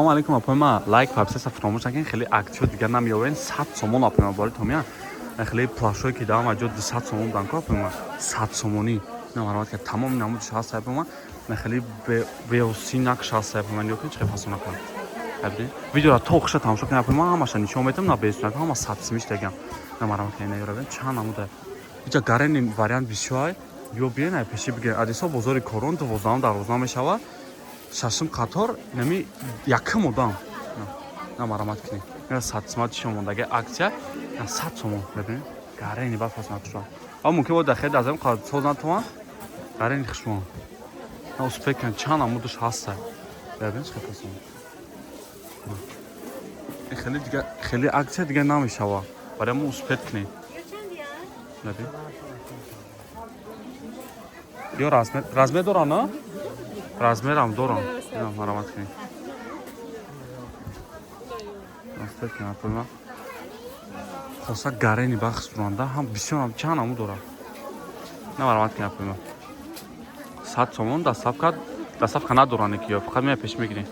Салому алейкум, апои ма. Лайк, подписаться фаромӯш накунед. Хеле акция дигар намеёвен. 100 сомон, апои ма, бори томия. Хеле плащое ки даам аҷо 200 сомон будан ко, апои ма, 100 сомонӣ. Намарават ки тамоми намудиш ҳаст, апои ма. Хеле беоси накш ҳаст, апои ма. Нигоҳ кунед, чӣ хел фасон накунад. Видеора то охиша тамошо кунед, апои ма, ҳамаша нишон метам, на бесунак, ҳама 100 симиш дагам. Намарават ки наёра чанд намуда. Иҷа гарени вариант бисёр, ё биен, ай пеши бигиред. Адисо бозори Корон, 12-ум дарвоза мешавад, шашум қатор, нами якум одам. На марамат кунед. Ина 100 сима чӣ мондаги акция, на 100 сомон, мебинед, гарени ба фасонак шуд. А мумкин бод дахел аз ам соз натаван, гарени хушмон. На успеть кунед, чанд намудаш ҳаста. Бибин, чӣ фасон. Хеле дига, хеле акция дига намешава. Барои мо успеть кунед. Бибин. Ё размер, размер дорам, на? Размерам дорам. Ина марамат кунед. Успеть кунед, апои. Хоса гарени бахс дуранда ҳам бисёрам чанд намуд дорам. На марамат кунед, апои. 100 сомон, доставка, доставка надоранд ки ё фақат мея пеш мегиред.